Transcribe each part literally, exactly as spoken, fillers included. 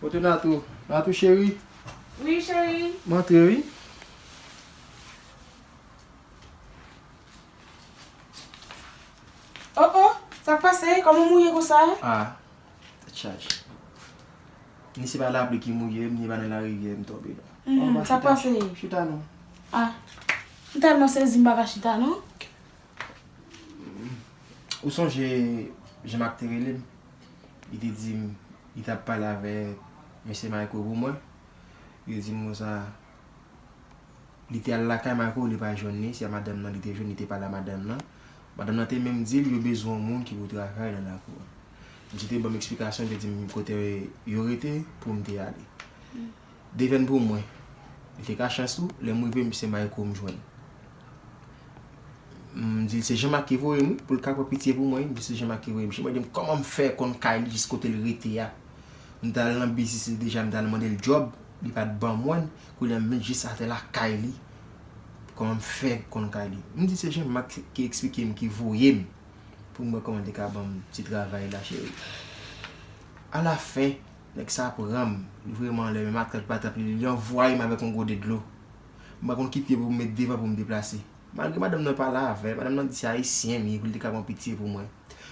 Kote Natou? Natou cheri? Wi, cheri. M antre, wi. Oh, oh, sa k pase? Kòman w mouye konsa? Ah, tèt chaje. Ni se pa lapli ki mouye m, ni pa nan larivyè m tonbe non. Mhm, oh, sa k pase? Chita non. Ah, m tèlman sezi, m pa ka chita non. Ou sonje Jean Marc te rele m? Li te di m, li t ap pale avèk mesye Mayko pou mwen. Li te di m konsa, li te al lakay Mayko, li pa jwenn li, se a madanm nan li te jwenn, li te pale a madanm nan. Madanm nan te menm di l yo bezwen yon moun ki pou travay nan lakou an. Misye te ban m eksplikasyon, li te di m kote yo rete pou m te ale. Devèn pou mwen. Li te ka chans tou, lè m rive, misye Mayko m jwenn. M di l se Jean Marc ki voye m wi, pou l ka pran pitye pou mwen wi, m di se Jean Marc ki voye m. Misye mande m kòman m fè konn kay li jis kote l rete a. M t al nan biznis li deja, m t al mande l djòb, li pa t ban mwen, kounye a m vin jis atè lakay li. Kòman m fè konn kay li? M di se Jean Marc ki eksplike m, ki voye m pou m wè kòman l te ka ban m ti travay la, cheri. Alafen, nèg sa pran m, li voye m anlè, men matrap li pa trap li, li anvwaye m avèk yon gode dlo. M pa konn ki pye pou m met devan pou m deplase. Malgre madanm nan pale avè l, madanm nan di se ayisyen m ye, pou l te ka pran pitye pou mwen.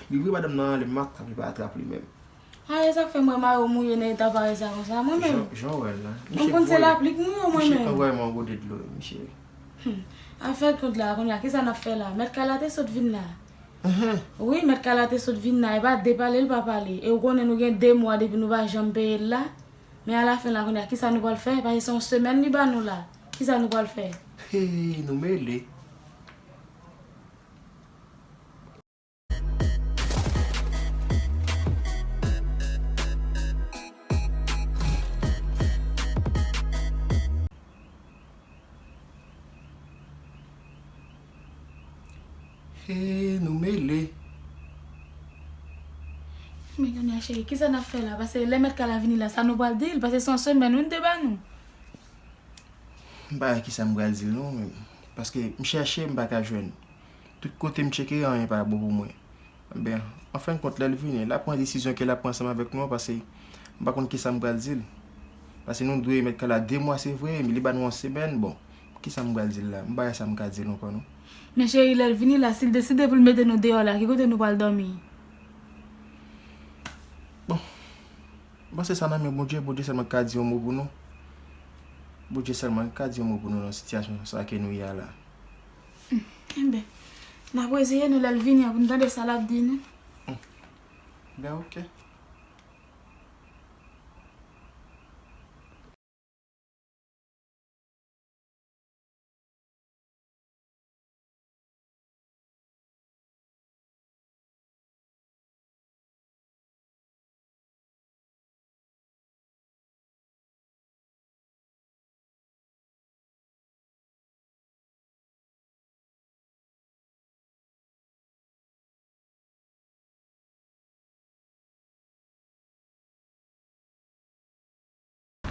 Li voye madanm nan anlè, men matrap li pa trap li menm. A, e sa k fè m wè mayo mouye nan eta parèy sa konsa, mwen menm. Jan, jan w wè l la. M konn se lapli k mouye w, mwen menm. Misye anvwaye m yon gode dlo, misye. Hmm. Afè kont la, kounye a, kisa n ap fè la? Mèt kay la te sot vin la. Wi, mèt kay la te sot vin la, e pa de pale l pa pale. E ou konnen nou gen de mwa depi nou pa janm peye l la. Men alafen la, kounye a, kisa nou pral fè? Paske se yon semèn li ba nou la. Kisa nou pral fè? Hey, nou mele. Hey, nou mele. Men kounye a, cheri, kisa n ap fè la? Paske lè mèt kay la vini la, sa nou pral di l? Paske se yon semèn wi n te ba nou. M pa wè kisa m pral di l non, men, paske m chèche, m pa ka jwenn. Tout kote m tcheke, anyen pa bon pou mwen. Ebyen, anfendkont, lè l vini, l ap pran desizyon ke l ap pran ansanm avèk nou an, paske m pa konn kisa m pral di l. Paske nou dwe mèt kay la de mwa, se vre, men li ba nou yon semèn, bon, kisa m pral di l la? M pa wè sa m ka di l ankò non. Men cheri, lè l vini la, si l deside pou l mete nou deyò la, ki kote nou pral dòmi? Bon, m panse sa nan men Bondye, Bondye sèlman ka di yon mo pou nou. Bondye sèlman ka di yon mo pou nou nan sitiyasyon sa ke nou ye a la. Hmm, enben, n ap reziye nou lè l vini an pou n tande sa l ap di nou. Hmm. Ben, oke.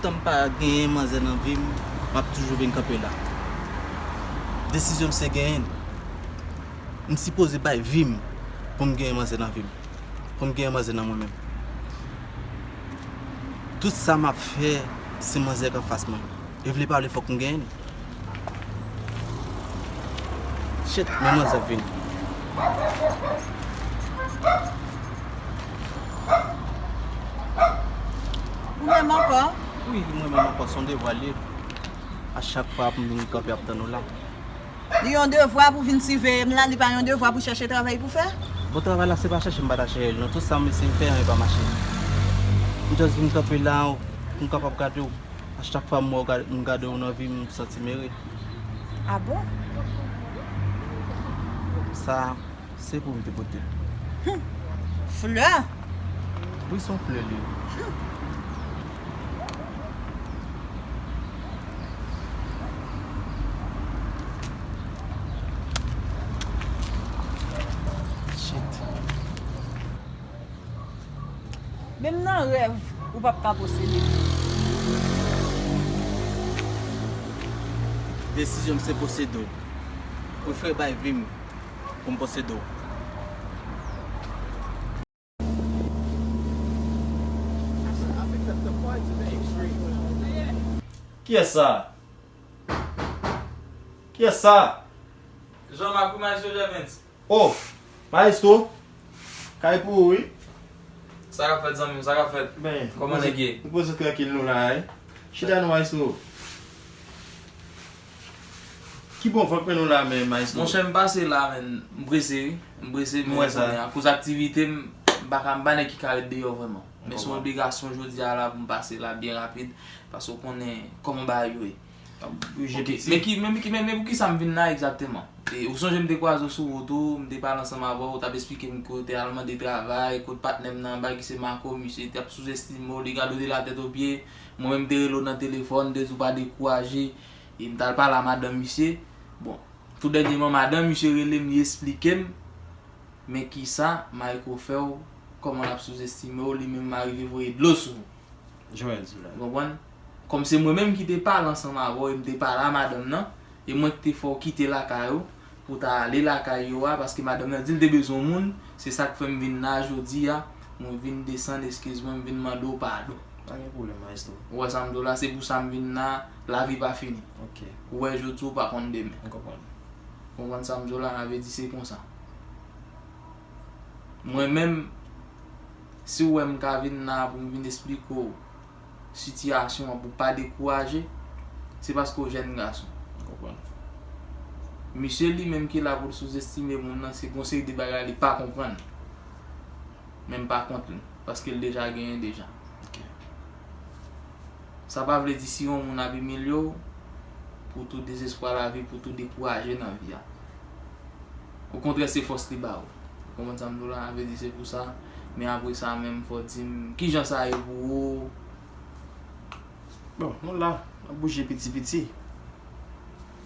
Tan m pa genyen manzè nan vi m, m ap toujou vin kanpe la. Desizyon m se genyen l. M sipoze bay vi m pou m genyen manzè nan vi m. Pou m genyen manzè nan mwen menm. Tout sa m ap fè, se manzè k anfas mwen. E vle pa vle, fòk m genyen l. Shit, men manzè ap vini. Ou menm ankò? Wi, mwen menm ankò, se yon devwa l ye. A chak fwa pou m vin kanpe ap tann ou la. Li yon devwa pou vin siveye m la, li pa yon devwa pou chèche travay pou fè? Bon, travay la se pa chèche m pa ta chèche l non. Tout sa m eseye fè an, e pa mache. M just vin kanpe la pou m kapab gade w. A chak fwa m wè w, m gade w nan vi m, m santi m ere. A bon? Sa, se pou m te pote. Hum! Flè? Wi, se yon flè li ye. Hum! Shit. Menm nan rèv, ou p ap ka posede m. Desizyon m se posede w. Prefere bay vi m pou m posede w. I think that the fight is Kiyès sa? Kiyès sa? Jean-Marc, wi, Maestro Gervens. Oh, Maestro. Kay pou ou, wi. Sa k ap fèt, zanmi m? Sa k ap fèt? Ben, kòman nèg ye? Nou poze trankil, nou la, wi. Chita non, Maestro. Ki bon van k pran nou la, men, Maestro? Monchè, m pase la, men, m prese, wi. M prese, men, kounye a, akoz aktivite m, m pa ka, m pa nèg ki ka ret deyò vrèman. Men se yon obligasyon jodi a la pou m pase la byen rapid, paske w konnen kòman bagay yo ye. Ok, men ki, men, men ki, men, men poukisa m vin la egzakteman? E, ou sonje m te kwaze w sou wout ou, m te pale ansanm avè w, ou t ap esplike m ke w te al mande travay, kot patnè m nan anba ki se Marco, misye te ap souzestime w, li gade w de la tèt o pye, mwen menm m te rele w nan telefòn, m te di w pa dekouraje, e m t al pale a madanm misye. Bon, tou dènyèman, madanm misye rele m, li esplike m, men kisa Marco fè w, kòman l ap souzestime w, li menm m arive voye dlo sou ou. Joel di w la. Ou konprann? Kòm se mwen menm ki te pale ansanm avè w, e m te pale a madanm nan, e mwen ki te fè w kite lakay ou, pou w ta ale lakay yo a, paske madanm nan di l te bezwen yon moun, se sa k fè m vin la jodi a, mwen vin desann, eskiz mwen, m vin mande w padon. Pa gen pwoblèm, Maestro. Ou wè sa m di w la, se pou sa m vin la, lavi pa fini. Ok. Ou wè jodi w pa konn demen. M konprann. Konprann sa m di w la, sa vle di se konsa. Mwen menm, si w wè m ka vin la pou m vin esplike w sitiyasyon an pou w pa dekouraje, se paske w jèn gason. M konprann. Misye li menm ki la pou l souzestime moun nan, se gon seri de bagay li pa konprann. Men m pa kont li, paske l deja genyen deja. Ok. Sa pa vle di si yon moun ap imilye w, pou w tou dezespwa lavi, pou w tou dekouraje nan vi a. Okontrè, se fòs li ba ou. Ou konprann sa m di w la? Sa vle di se pou sa. Men apre sa menm, fò w di m, kijan sa ye pou ou? Bon, nou la, n ap bouje piti piti.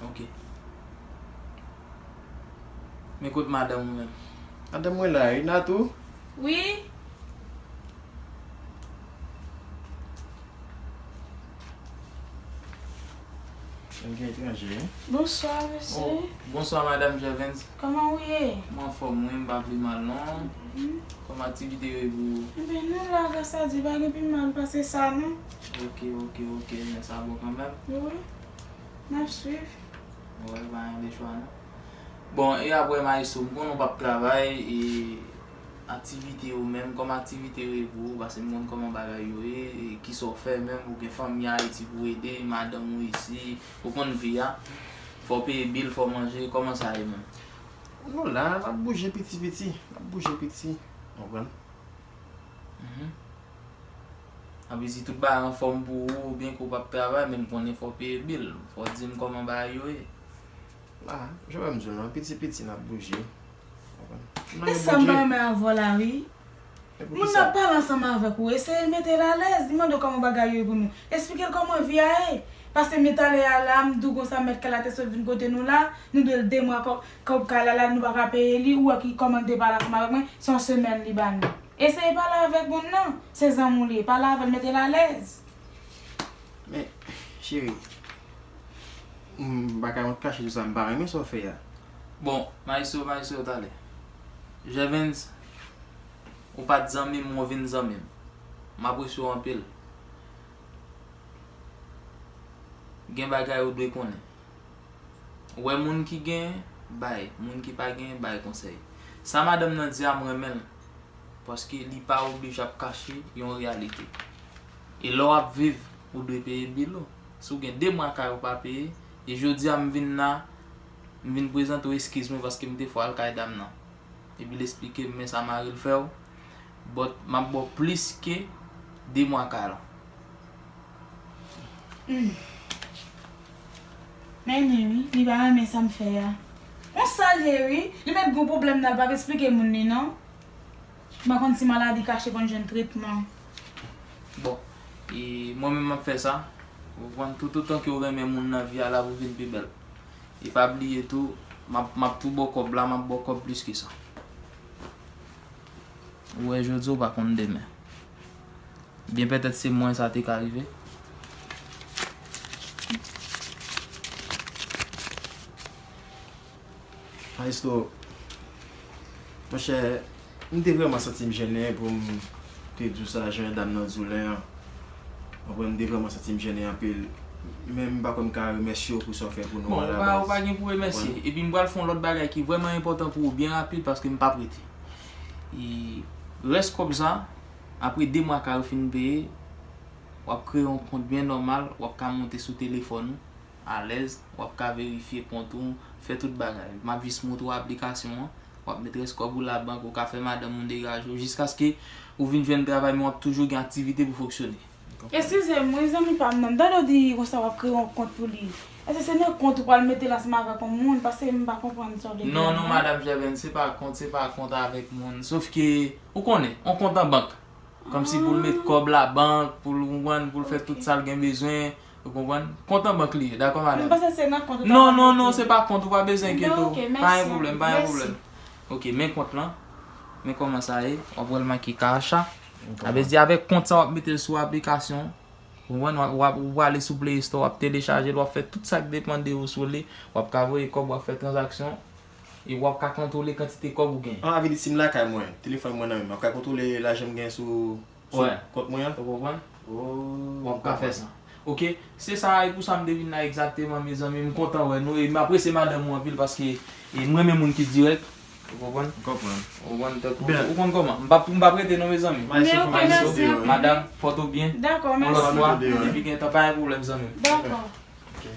Ok. Men kot madanm ou menm? Madanm mwen la, wi, Natou. Wi. Yon gen etranje, wi. Bonswa, mesye. Oh, bonswa, madanm Gervens. Kòman ou ye? Mwen anfòm, wi, m pa pi mal, non. Mhm. Kòman aktivite yo ye pou ou? Enben, nou la, gras a Dye, pa gen pi mal pase sa, non. Ok, ok, ok, men sa bon kanmenm. Wi. N ap swiv. Wi, pa gen lechwa, non. Bon, e apre, Maestro, m konnen w p ap travay, e aktivite yo menm, kòman aktivite yo ye pou ou, paske m konn kòman bagay yo ye, e kisa w fè menm, ou gen fanmi Ayiti pou w ede, madanm ou isi, ou konn vi a, fò w peye bil, fò w manje, kòman sa ye menm? Nou la, n ap bouje piti piti, n ap bouje piti, w konprann? Mhm. Sa vle di tout bagay anfòm pou ou, oubyen ke w p ap travay, men m konnen fò w peye bil, fò w di m kòman bagay yo ye. Ah, jan m di w lan, piti piti n ap bouje. E sa m pa renmen avè w la, wi. Moun nan ap pale ansanm avèk ou, eseye mete l alèz, li mande w kòman bagay yo ye pou nou. Esplike l kòman vi a ye. Paske m talè a la, m di w konsa, mèt kay la te sot vin kote nou la, nou dwe l de mwa kò-, kòb kay la la, nou pa ka peye li, ou wè ki kòman l te pale ansanm avèk mwen, se yon semèn li ba nou. Eseye pale avèk moun nan, se zanmi w li ye, pale avè l, mete l alèz. Men, cheri, m pa ka wont kache di w sa, m pa renmen sa w fè a. Bon, Maestro, Maestro, talè. Gervens, ou pa t zanmi m, ou vin zanmi m. M apresye w anpil. Gen bagay ou dwe konnen. Ou wè moun ki gen, bay, moun ki pa gen, bay konsèy. Sa madanm nan di a, m renmen l. Paske li pa oblije ap kache yon reyalite. E lè w ap viv, ou dwe peye bil ou. Si w gen de mwa kay ou pa peye, e jodi a m vin la, m vin prezante w eskiz mwen paske m te fè w al kay dam nan. Epi l esplike m men sa mari l fè w. But m ap ba w plis ke de mwa kay la. Hmm. Men li, wi, li pa renmen sa m fè a. Yon sal ye, wi. Li mèt gon pwoblèm nan, l p ap esplike moun li, non. M pa konn si maladi kache konn jwenn tretman. Bon, e mwen menm m ap fè sa. Ou konprann, toutotan ke w renmen moun nan, vi a la pou vin pi bèl. E pa bliye tou, m ap, m ap tou ba w kòb la, m ap ba w kòb plis ke sa. Ou wè jodi, ou pa konn demen. Byen petèt se mwen sa te ka rive. Maestro, monchè, m te vrèman santi m jennen pou m te di w sa, jan dam nan di w la an. Ou konprann, m te vrèman santi m jennen anpil. Men m pa kwè m ka remèsye w pou sa w fè pou nou an, la baz. Bon, ou pa, ou pa gen pou remèsye. Epi m pral fè yon lòt bagay ki vrèman enpòtan pou ou byen rapid paske m p ap rete. E rès kòb sa, apre de mwa ka yo fin peye, w ap kreye yon kont byen nòmal, w ap ka monte sou telefòn ou, alèz, w ap ka verifye kont ou, fè tout bagay. M ap jis montre w aplikasyon an, w ap met rès kòb ou labank, ou ka fè madanm ou degaje w, jiskaske ou vin jwenn travay, men w ap toujou gen aktivite pou fonksyone. Eskize m wi, zanmi pa m nan. M tande w di konsa w ap kreye yon kont pou li. Èske se nan kont ou pral mete l ansanm avèk yon moun? Paske m pa konprann sa w vle di la. Non, non, madanm Jèvèn, se pa kont, se pa kont avèk moun. Sofke, ou konnen, yon kont an bank. Kòmsi pou l met kòb labank, pou l konprann, pou l fè tout sa l gen bezwen, ou konprann? Kont an bank li ye, dakò, madanm? M panse se nan kont ou ta pral mete. Non, non, non, se pa kont, ou pa bezwen enkyete w. Pa gen pwoblèm, pa gen pwoblèm. Ok, men kont lan. Men kòman sa ye. W ap wè l make Cash App. Sa vle di avèk kont sa w ap mete l sou aplikasyon. Ou konprann? W ap, w ap, ou prale sou Play Store, w ap telechaje l, w ap fè tout sa k depann de ou sou li. W ap ka voye kòb, w ap fè tranzaksyon. E w ap ka kontwole kantite kòb ou gen. An, avili si m lakay mwen, telefòn mwen nan men m, m ap ka kontwole lajan m gen sou, sou kont mwen an? Ou konprann? W ap ka fè sa. Ok, se sa, e pou sa m te vin la egzakteman, mezanmi. M kontan wè nou, e m apresye madanm ou anpil paske, e m renmen moun ki dirèk. Ou konprann? M konprann. Ou konprann, tankou, ou konn kòman. M p ap, m p ap rete non, mezanmi. Maestro, fò m al sou deyò, wi. Madanm, pòte w byen. Dakò, mèsi. Yon lòt fwa, depi gen tan, pa gen pwoblèm, zanmi m. Dakò. Ok.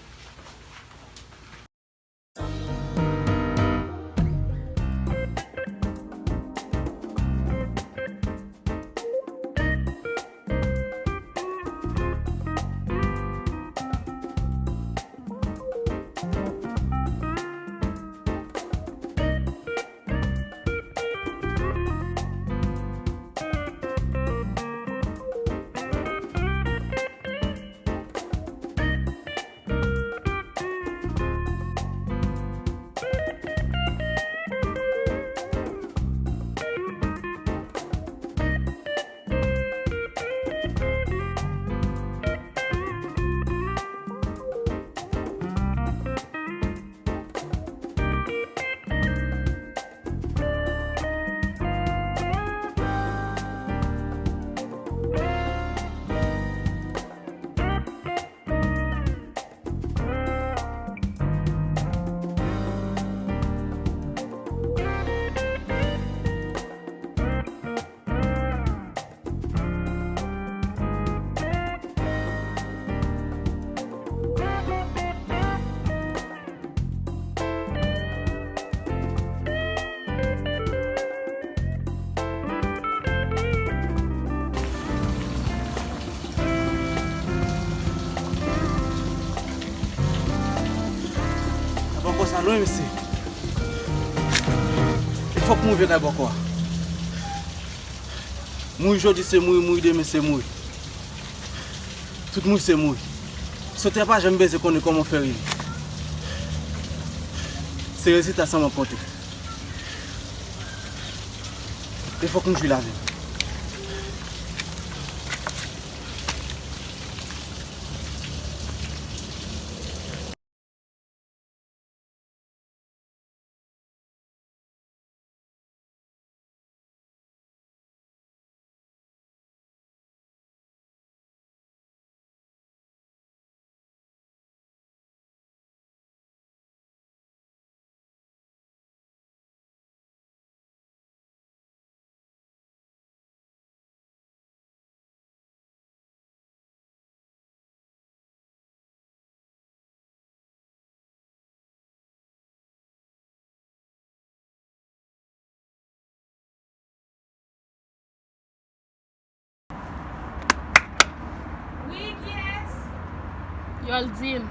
Sa poko sa non, mesye. E fòk m rive kay bòkò a. Mouri jodi se mouri, mouri demen se mouri. Tout mouri se mouri. Sotè pa janm bezwen konnen kòman w fè rive. Se rezilta sèlman k konte. E fòk m jwi lavi m. Wi, kiyès? Yoldine.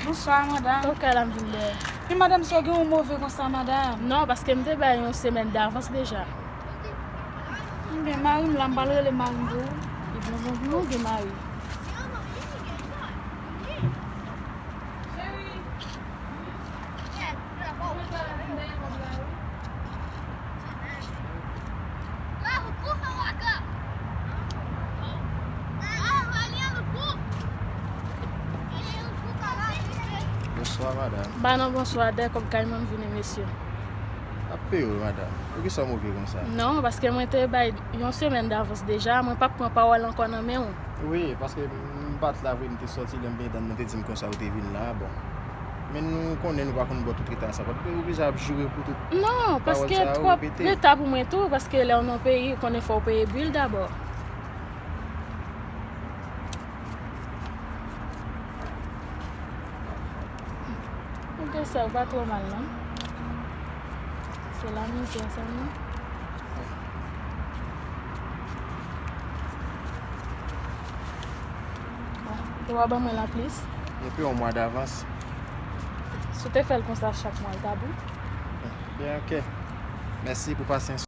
Bonswa, madanm. Ou kay la m vin dèyè. Men madanm, sa w gen yon move konsa, madanm? Non, paske m te bay yon semèn davans deja. Ebyen, mari m la, m pral rele mari m pou ou. Ebyen, bon, pou ou gen mari. Bonswa, madanm. Ba non, bonswa, dèyè kòb kay mwen m vini, mesye. Ap peye w, madanm. Poukisa w move konsa? Non, paske mwen te bay yon semèn davans deja, mwen p ap pran pawòl ankò nan men w. Wi, paske m pa t la vre, m te sòti, lè m benyen dan m, mwen te di m konsa ou te vin la, bon. Men nou konnen nou pa konn bò tout reta sa. Pa t oblije ap joure pou tout pawòl sa yo repete. Non, paske twòp reta pou mwen tou, paske lè w nan peyi, ou konnen fò w peye bil dabò. Ou te sè, ou pa twò mal, non. Se lamizè sèlman. Bon, ou te va ban mwen la plis. Depi yon mwa davans. Si w te fè l konsa chak mwa, l ta bon. Byen, ok. Mèsi pou pasyans.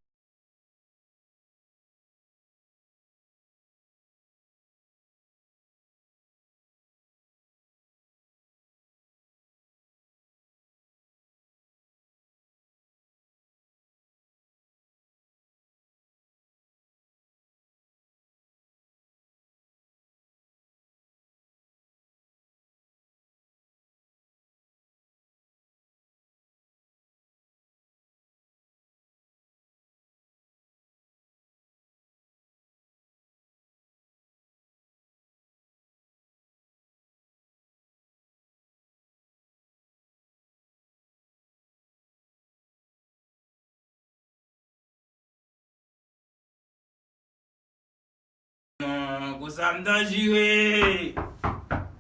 Non, konsa m danjire.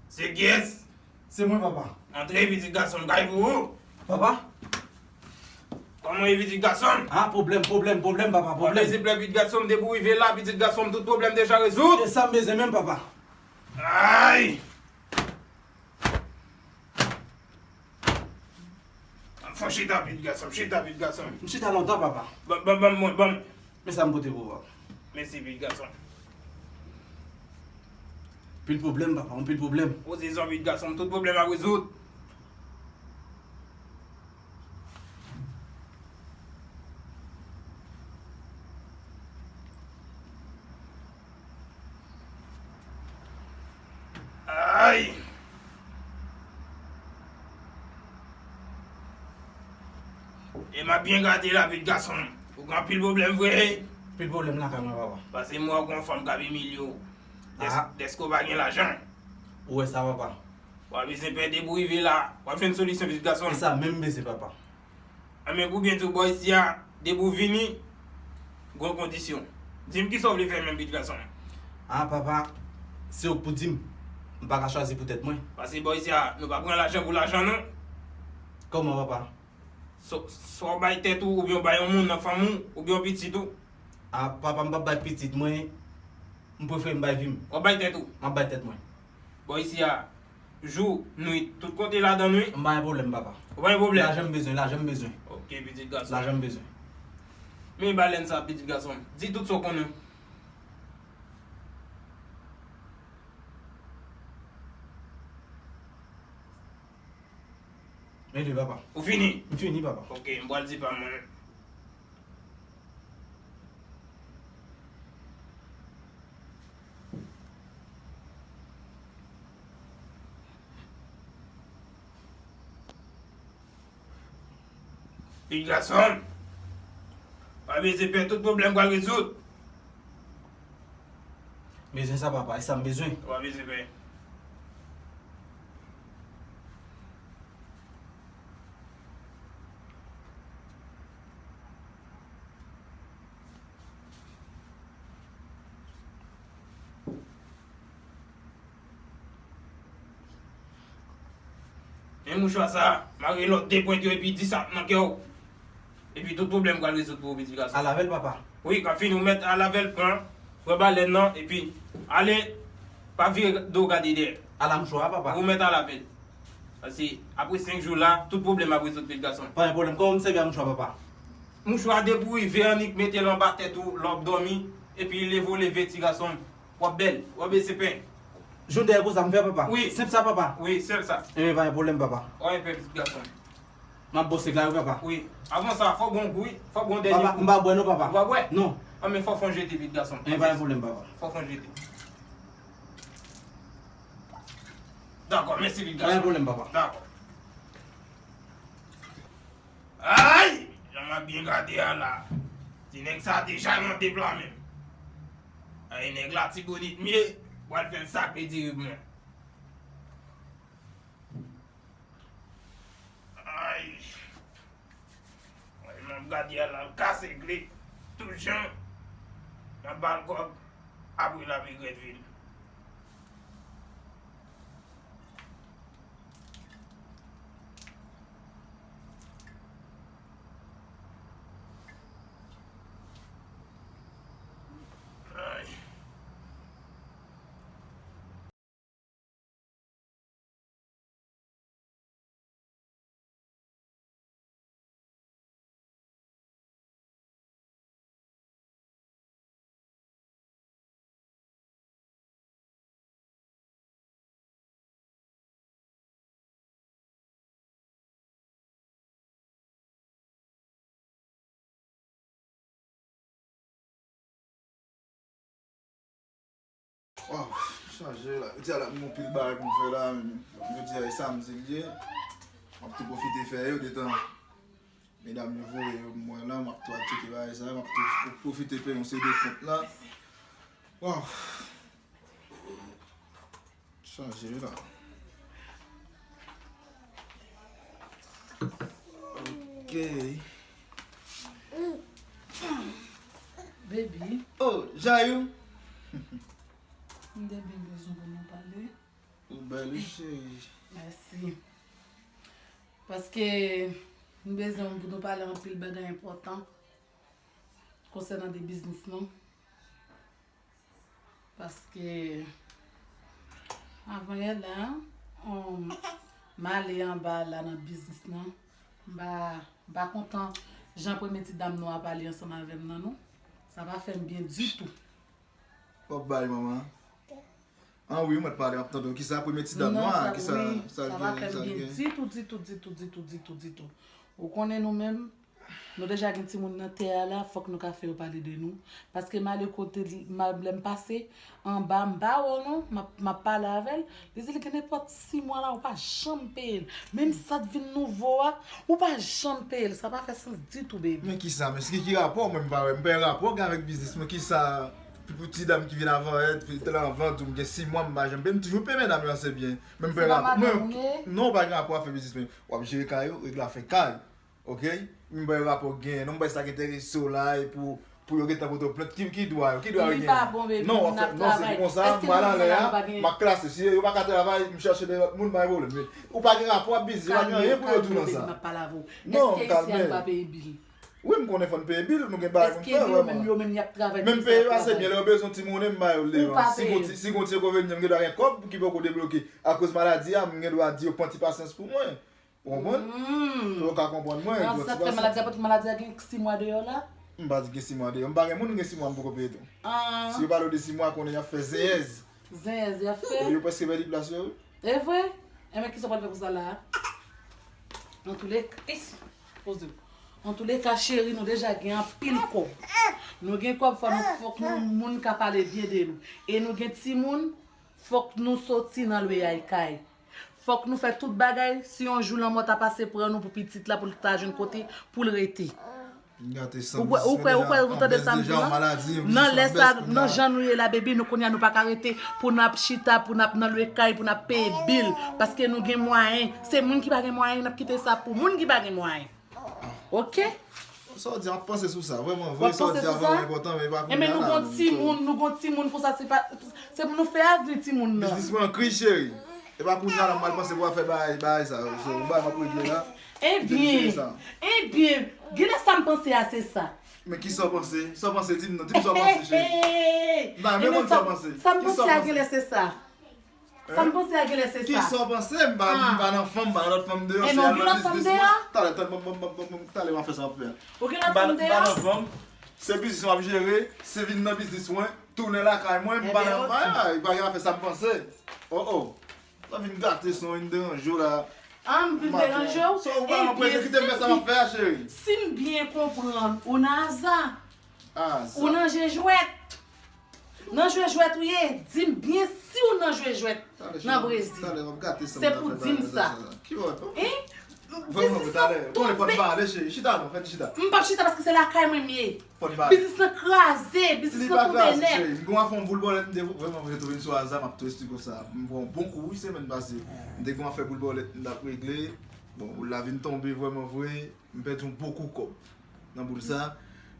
Se kiyès? Se mwen, papa. Antre, pitit gason m, kay pou ou. Papa? Kòman w ye, pitit gason m? Ah, pwoblèm, pwoblèm, pwoblèm, papa, pwoblèm. Mwen se plè, pitit gason m, depi w rive la, pitit gason m, tout pwoblèm deja rezoud. E sa m bezwen menm, papa. Ay! Fò chita, pitit gason m, chita, pitit gason m. M chita lontan, papa. Ban, ban, ban mwen, ban m. Men sa m pote pou ou, papa. Mèsi, pitit gason m. Pil pwoblèm, papa, yon pil pwoblèm. Poze zò, pitit gason m, tout pwoblèm ap rezoud. Ay! E m ap byen gade la, pitit gason m. Ou gen anpil pwoblèm vre. Pil pwoblèm lakay mwen, papa. Paske m wè w gen yon fanm k ap imilye w. Dès-, ah, dèske w pa gen lajan. Ou wè sa, papa. W ap bezwen pè depi w rive la. W ap jwenn solisyon, pitit gason m. E sa menm m bezwen, papa. Anben, pou byen di w, bò isi a, depi w vini, gon kondisyon. Di m kisa w vle fè menm, pitit gason m? Ah, papa, se ou k pou di m. M pa ka chwazi pou tèt mwen. Paske bò isi a, nou pa pran lajan pou lajan, non. Kòman, papa? Swa, swa w bay tèt ou, oubyen w bay yon moun nan fanmi w, oubyen yon pitit ou. Ah, papa, m p ap bay pitit mwen. M prefere m bay vi m. W ap bay tèt ou? M ap bay tèt mwen. Bò isi a, jou, nwit, tout kote ladan l wi. M pa gen pwoblèm, papa. Ou pa gen pwoblèm? Lajan m bezwen, lajan m bezwen. Ok, pitit gason. Lajan m bezwen. Men balèn sa, pitit gason m. Di tout sa w konnen. Men li, papa. Ou fini? M fini, papa. Ok, m pral di pa m mwen. Pitit gason m, pa bezwen pè, tout pwoblèm pral rezoud. Bezwen sa, papa, e sa m bezwen. Ou pa bezwen pè. Men mouchwa sa, mare lòt de pwent yo epi di sa nan kè w. Epi tout pwoblèm pral rezoud pou ou, pitit gason. Al avè l, papa. Wi, kan fini, ou mèt al avè l, pran, pran balèn nan, epi ale, pa vire do w gade dèyè. Al a mouchwa a, papa. Ou mèt al avè l. Paske apre senk jou la, tout pwoblèm ap rezoud, pitit gason. Pa gen pwoblèm. Kòman m sèvi a mouchwa, papa? Mouchwa, depi w rive, annik mete l anba tèt ou, lè w ap dòmi, epi leve w leve, ti gason m. W ap bèl, w ap bese pen. Jwenn dèyè konsa m fè, papa. Wi. Senp sa, papa. Wi, senp sa. Enben, pa gen pwoblèm, papa. W ap enpè, pitit gason. M ap bwose la, wi, papa. Wi. Avan sa, fò w bwè yon kou, wi. Fò w bwè yon dènye kou. Papa, m pa bwè non, papa. Ou pa bwè? Non. Anben, fò w fon jete, pitit gason. Enben, pa gen pwoblèm, papa. Fò w fon jete. Dakò, mèsi, pitit gason. Pa gen pwoblèm, papa. Dakò. Ay! Jan m Byen gade a la. Ti nèg sa deja nan deplasman. Ay, nèg Latibonit m ye, pral fè l sa k vle di rebon. Ay. Ay, m ap gade a la, l kase kle. Tout jan. M ap ba l kòb. Apre l ap regrèt vi l. Ay. Waw, chanje la. Jodi a la, m gen yon pil bagay pou m fè la. Jodi a, e samdi l ye. M ap tou pwofite fè yo, detan medam yo voye yo mwen la, m ap tou al tcheke bagay sa, m ap tou pwofite peye yon seri de kont la. Waw. Chanje la. Ok. Baby. Oh, Jayou. M te byen bezwen pou nou pale. Ou bèl, wi, cheri. Mèsi. Paske m bezwen pou nou pale anpil bagay enpòtan konsènan de biznis nou. Paske avan yè la, um, m ale anba la nan biznis lan. M pa, m pa kontan jan premye ti dam nou a pale ansanm avè m nan, non. Sa pa fè m byen ditou. W ap bay manman. An wi, mwen t pale, m ap tande w. Kisa premye ti dam nan, kisa, sa l gen, sa l gen? Ditou, ditou, ditou, ditou, ditou, ditou. Ou konnen nou menm, nou deja gen timoun nan tè a la, fòk nou ka fè yo pale de nou. Paske m ale kote l, m a, lè m pase anba, m pa wè w non, m ap, m ap pale avè l. Li di li gen nenpòt sis mwa la, ou pa janm peye l. Menm sa t vin nouvo a, ou pa janm peye l. Sa pa fè sans ditou, baby. Men kisa, men ki, ki rapò mwen m pa wè? M pa wè rapò gen avèk biznis mwen, kisa? Pou ti dam ki vin avan, eh, te la anvan, tou m gen sis mwa, m pa janm peye, m toujou peye medam yo ase byen. Men m pa wè rapò. Mwen, non, pa gen rapò afè biznis mwen. W ap jere kay ou, regle afè kay ou. Ok? M pa wè rapò gen, non, m pa wè sa ki enterese w la, e pou, pou yo gentan pote w plent, ki, ki dwa yo, ki dwa yo gen? Li pa bon, baby, non, n ap travay. Non, se konsa, m pral anlè a, m ap klase. Si yo pa ka travay, m chache de lòt moun, pa gen pwoblèm. Men ou pa gen rapò ak biznis, yo pa gen anyen pou yo di w nan sa. Non, kalme. Wi, m konnen fò n peye bil, nou gen bagay pou n fè, vrèman. Menm peye yo ase byen, lè yo bezwen ti monnen, m ba yo l devan. Si gon ti, si gon ti enkonvenyan, m gen dwa gen kòb ki poko debloke akoz maladi a, m gen dwa di yo pran ti pasyans pou mwen. Ou konprann? Pou yo ka konprann mwen, pran ti pasyans. Sa k fè maladi a, paske maladi a gen sis mwa deyò la? M pa di gen sis mwa deyò. M pa gen moun gen sis mwa m poko peye tou. Si yo pale w de sis mwa, konnen y ap fè zenyèz. Zenyèz y ap fè? Yo prèske pèdi plas yo, wi. E vre? Enben, kisa w pral fè pou sa la a? Antouleka, poze w. Antouleka, cheri, nou deja gen anpil kòb. Nou gen kòb, fò nou, fòk nou, moun ka pale byen de nou. E nou gen timoun, fòk nou soti nan lwe ay kay. Fòk nou fè tout bagay, si yon jou lanmò ta pase pran nou pou pitit la, pou l ta jwenn kote pou l rete. Ou kwè, ou kwè, ou kwè, ou tande sa m di lan? Nan lè sa, nan jan nou ye la, baby, nou kounye a nou pa ka rete pou n ap chita, pou n ap nan lwe kay, pou n ap peye bil. Paske nou gen mwayen. Se moun ki pa gen mwayen, n ap kite sa pou moun ki pa gen mwayen. Ok? Sa w di, m ap panse sou sa. Vrèman vre, sa w di a vrèman enpòtan, men e pa kounye a la. Enben, nou gon timoun, nou gon timoun konsa, se pa, se pou nou fè avni timoun nan. Biznis mwen an kriz, cheri. E pa kounye a la m pral panse pou afè bagay, bagay sa yo. So, yon bagay m ap regle la. Ebyen, ebyen, genlè sa m panse a, se sa. Men kisa w panse? Sa w panse, di m non. Di m sa w panse, cheri. M ta renmen konn sa w panse. Sa m panse a, genlè se sa. Sa m panse a, genlè se sa. Kisa w panse? M pa, m pa nan fanm, m pa nan lòt fanm deyò, se al nan biznis mwen. Talè, talè, m ap fè sa m ap fè a. M pa nan fanm, se biznis mwen ap jere, se vin nan biznis mwen, tounen lakay mwen, m pa nan, pa gen afè sa m panse. Oh, oh. Sa vin gate son, vin deranje w la. Ah, m vin deranje w? So, ou pa anpeche kite m fè sa m ap fè a, cheri. Si m byen konprann, ou nan aza. Aza. Ou nan je jwèt. Nan je jwèt ou ye? Di m byen si w nan je jwèt nan Brezil. Se pou di m sa. Hein? Vwè mwen, talè. Konnen fò n pale, cheri. Chita non, fè ti chita. M p ap chita paske se lakay mwen m ye. Fò n pale. Biznis lan kraze, biznis lan tonbe nèt. M gon afon boul bòlèt, m te vrèman vle tonbe sou Aza, m ap tou resti konsa. M pran bon kou, wi, semèn pase. M te gon afè boul bòlèt, m t ap regle. Bon, boul la vin tonbe vrèman vre. M pèdi yon bon kou kòb nan boul sa.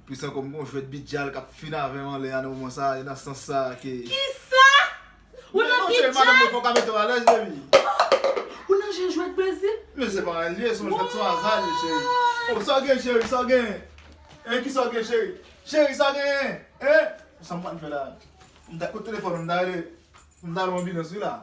Pwisan kòm gon jwèt bidjal k ap fin avè m anlè a nan moman sa, e nan sans sa ke. Kisa? Ou nan Madanm mwen, bidjal? Fò w ka mete w alèz, baby. Ou nan jen jwèt Brezil? Men se pa anyen l ye, se yon jwèt sou Aza l ye, cheri. Oh, sa w gen, cheri, sa w gen? Hein, ki sa w gen, cheri? Cheri, sa w gen? Hein? Sa m pral fè la? M ta kote telefòn, m ta rele. M ta rele anbilans, wi la.